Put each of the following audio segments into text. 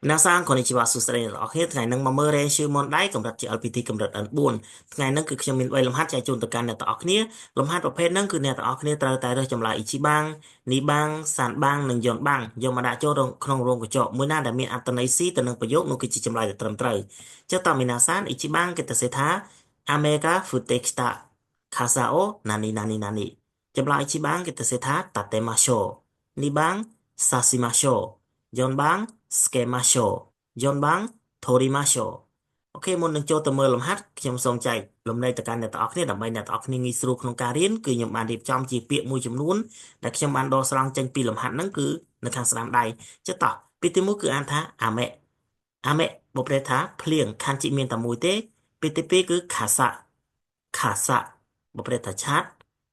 皆さんこんにちはសួស្តីអ្នកទាំងអស់គ្នាថ្ងៃនេះមកមើល 練習問題កម្រិត JLPT កម្រិត N4 ថ្ងៃនេះគឺខ្ញុំមាន3លំហាត់ចែកជូនទៅកាន់អ្នកទាំងអស់គ្នាលំហាត់ប្រភេទហ្នឹងគឺអ្នកទាំងអស់គ្នាត្រូវតែរើសចម្លើយ一番二番三番និង四番យកមកដាក់ចូលក្នុងរោងកញ្ចក់មួយណាដែលមានអត្ថន័យស៊ីទៅនឹងប្រយោគនោះគឺជាចម្លើយដែលត្រឹមត្រូវចុះតើ皆さん一番គេទៅសេថា雨が降ってきた傘を何何何ចម្លើយ一番គេទៅសេថា立てましょう二番差しましょう四番つけましょう四番取りましょう OK មុននឹងចូលទៅមើលលំហាត់ខ្ញុំសូមចែកលំនៃទៅកាន់អ្នកទាំងអស់គ្នាដើម្បីអ្នកទាំងអស់គ្នាងាយស្រួលក្នុងការរៀនគឺខ្ញុំបានរៀបចំជាពាក្យមួយចំនួនដែលខ្ញុំបានដកស្រង់ចេញពីលំហាត់ហ្នឹងគឺនៅខាងស្ដាំដៃចុះតោះពាក្យទី1គឺអានថា雨雨បប្រែថាភ្លៀង漢字មានតែមួយទេពាក្យទី2គឺ傘傘បប្រែថាឆាត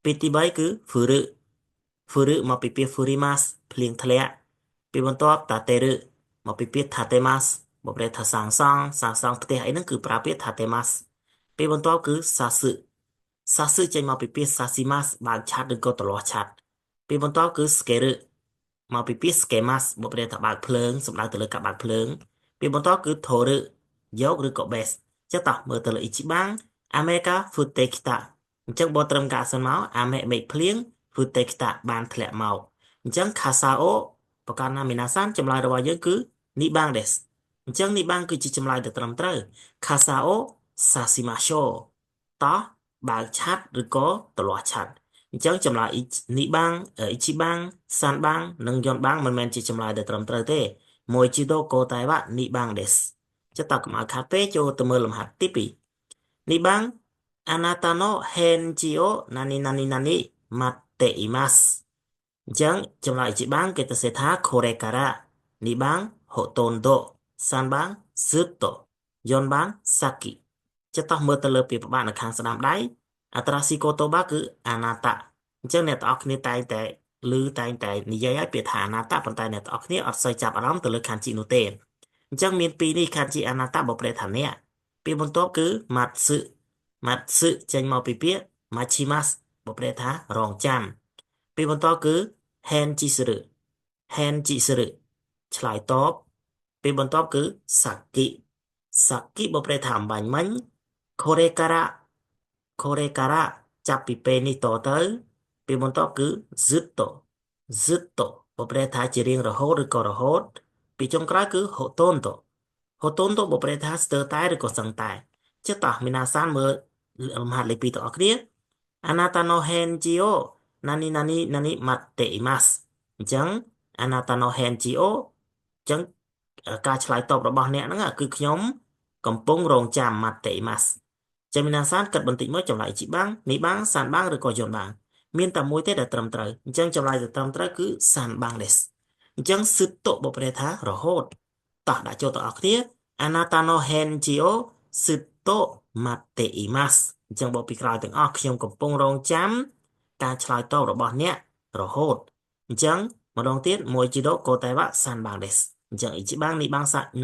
ពាក្យទី3គឺ降る降るមកពីពាក្យ降りますភ្លៀងធ្លាក់ពាក្យបន្ទាប់立てるមកពីពាក្យ建てますបប្រែថាសាងសង់សាងសង់ផ្ទះអីហ្នឹងគឺប្រើពាក្យ建てますពេលបន្ទាប់គឺ差す差すចេញមកពីពាក្យ差しますបើកឆ័ត្រឬក៏ត្រលាស់ឆ័ត្រពេលបន្ទាប់គឺつけるមកពីពាក្យつけますបប្រែថាបើកភ្លើងសំដៅទៅលើការបើកភ្លើងពេលបន្ទាប់គឺ取るយកឬក៏ best ចុះតោះមើលទៅលើ一番雨が降ってきたអញ្ចឹងបើត្រឹមកាសិនមក雨មេឃភ្លៀង降ってきたបានធ្លាក់មកអញ្ចឹង傘をប្រកាសណា皆さんចម្លើយរបស់យើងគឺ二番ですអញ្ចឹង二番គឺជាចម្លើយដែលត្រឹមត្រូវ傘を差しましょうតោះបើកឆ័ត្រឬក៏ត្រលាស់ឆ័ត្រអញ្ចឹងចម្លើយ二番一番三番និង四番មិនមែនជាចម្លើយដែលត្រឹមត្រូវទេもう一度答えは二番ですចុះតើកុំឲ្យខាតពេលចូលទៅមើលលំហាត់ទី2二番あなたの返事を何々何待っていますអញ្ចឹងចម្លើយ一番គេទៅសេថាこれから二番ほとんど三番ずっと四番さっきចុះតោះមើលទៅលើពាក្យប្របាទនៅខាងស្ដាំដៃអត្រាស៊ីកូតូបាគឺあなたអញ្ចឹងអ្នកទាំងអស់គ្នាតែងតែឮតែងតែនិយាយឲ្យពាក្យថាあなたប៉ុន្តែអ្នកទាំងអស់គ្នាអត់សូវចាប់អារម្មណ៍ទៅលើ漢字នោះទេអញ្ចឹងមានពីរនេះ漢字あなたបើប្រែថាអ្នកពាក្យបន្ទាប់គឺ待つ待つចេញមកពីពាក្យ待ちますបើប្រែថារងចាំពាក្យបន្ទាប់គឺ返事する返事するឆ្លើយតបពេលបន្ទាប់គឺさっきさっきបើប្រែថាអម្បាញ់មិញこれからこれからចាប់ពីពេលនេះតទៅពេលបន្ទាប់គឺずっとずっとបើប្រែថាជារៀងរហូតឬក៏រហូតពីចុងក្រោយគឺほとんどほとんどបើប្រែថាស្ទើរតែឬក៏សឹងតែចុះតោះ皆さんមើលលំហាត់លេខ2ទាំងអស់គ្នាあなたの返事を何々何待っていますអញ្ចឹងあなたの返事をអញ្ចឹងការឆ្លើយតបរបស់អ្នកហ្នឹងគឺខ្ញុំកំពុងរងចាំ待っていますចឹង皆さんគិតបន្តិចមកចម្លើយ一番二番三番ឬក៏四番មានតែមួយទេដែលត្រឹមត្រូវអញ្ចឹងចម្លើយដែលត្រឹមត្រូវគឺ三番ですអញ្ចឹងずっとបប្រែថារហូតតោះដាក់ចូលទាំងអស់គ្នាあなたの返事をずっと待っていますអញ្ចឹងបកពីក្រោយទាំងអស់ខ្ញុំកំពុងរងចាំការឆ្លើយតបរបស់អ្នករហូតអញ្ចឹងម្ដងទៀតもう一度答えは三番ですអញ្ចឹង一番二番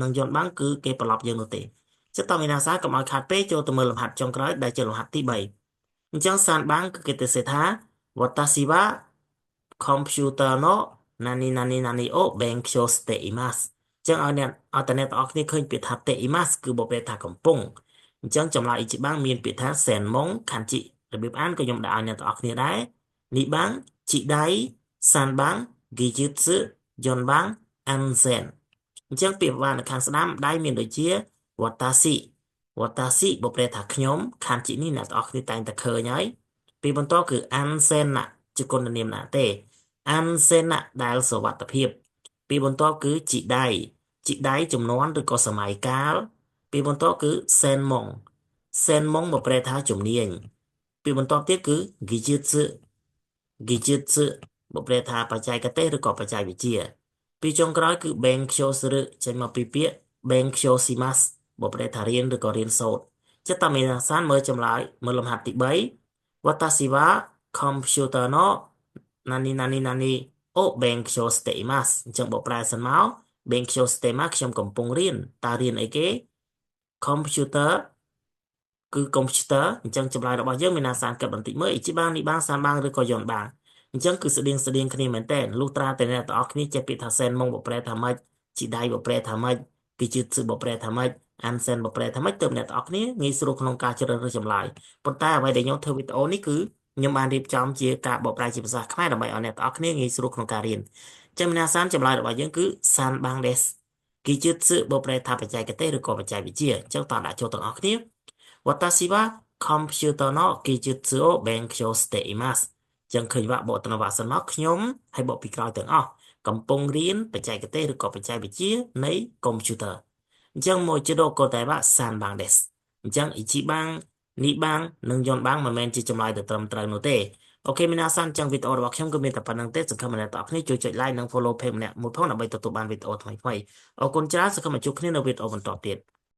និង四番គឺគេប្រឡប់យើងនោះទេចុះតោះ皆さんកុំឲ្យខាតពេលចូលទៅមើលលំហាត់ចុងក្រោយដែលជាលំហាត់ទី3អញ្ចឹង三番គឺគេទៅសេថា私はコンピューターの何々何を勉強していますអញ្ចឹងឲ្យអ្នកឲ្យតអ្នកទាំងអស់គ្នាឃើញពាក្យថាていますគឺបបិថាកំពុងអញ្ចឹងចម្លើយ一番មានពាក្យថា専門漢字របៀបអានក៏ខ្ញុំដាក់ឲ្យអ្នកទាំងអស់គ្នាដែរ二番時代三番技術四番安全អញ្ចឹងពាក្យបាននៅខាងស្ដាំដៃមានដូចជា私私បប្រែថាខ្ញុំ漢字នេះអ្នកទាំងអស់គ្នាតែងតែឃើញហើយពីបន្ទាប់គឺ安全なជាគុណនាមណាទេ安全なដែលសុវត្ថិភាពពីបន្ទាប់គឺ時代時代ចំនួនឬក៏សម័យកាលពីបន្ទាប់គឺ専門専門បប្រែថាជំនាញពីបន្ទាប់ទៀតគឺ技術技術បប្រែថាបច្ចេកទេសឬក៏បច្ចេកវិទ្យាពីចុងក្រោយគឺ勉強するចេញមកពីពាក្យ勉強しますបប្រែថារៀនឬក៏រៀនសូត្រចិត្តតមេសានមើលចម្លើយមើលលំហាត់ទី3私はコンピューターの何々何を勉強していますអញ្ចឹងបកប្រែសិនមក勉強してますខ្ញុំកំពុងរៀនតើរៀនអីគេ computer គឺ computer អញ្ចឹងចម្លើយរបស់យើងមានណាសានគិតបន្តិចមើល一番二番三番ឬក៏四番អញ្ចឹងគឺស្តៀងស្តៀងគ្នាមែនតើលុះត្រាតែអ្នកទាំងអស់គ្នាចេះពាក្យថា専門បកប្រែថាម៉េច時代 បកប្រែថាម៉េច 技術 បកប្រែថាម៉េច 安全 បកប្រែថាម៉េចទើបអ្នកទាំងអស់គ្នាងាយស្រួលក្នុងការជ្រើសរើសចម្លើយប៉ុន្តែអ្វីដែលខ្ញុំធ្វើវីដេអូនេះគឺខ្ញុំបានរៀបចំជាការបកប្រែជាភាសាខ្មែរដើម្បីឲ្យអ្នកទាំងអស់គ្នាងាយស្រួលក្នុងការរៀនចឹង皆さんចម្លើយរបស់យើងគឺ三番です技術 បកប្រែថាបច្ចេកទេសឬក៏បច្ចេកវិទ្យាអញ្ចឹងតោះដាក់ចូលទាំងអស់គ្នា私はコンピューターの技術を勉強していますចឹងឃើញវ៉ាក់បកត្រវ៉ាសិនមកខ្ញុំហើយបកពីក្រោយទាំងអស់កំពុងរៀនបច្ចេកទេសឬក៏បច្ចេកវិទ្យានៃកុំព្យូទ័រអញ្ចឹងもう一度答えは三番ですអញ្ចឹង一番二番និង四番មិនមែនជាចម្លើយដែលត្រឹមត្រូវនោះទេOK 皆さんអញ្ចឹងវីដេអូរបស់ខ្ញុំគឺមានតែប៉ុណ្្នឹងទេសង្ឃឹមអ្នកទាំងអស់គ្នាជួយចុច like និង follow page ម្នាក់មួយផងដើម្បីទទួលបានវីដេអូថ្មីៗអរគុណច្រើនសង្ឃឹមជួបគ្នានៅវីដេអូបន្តទៀត។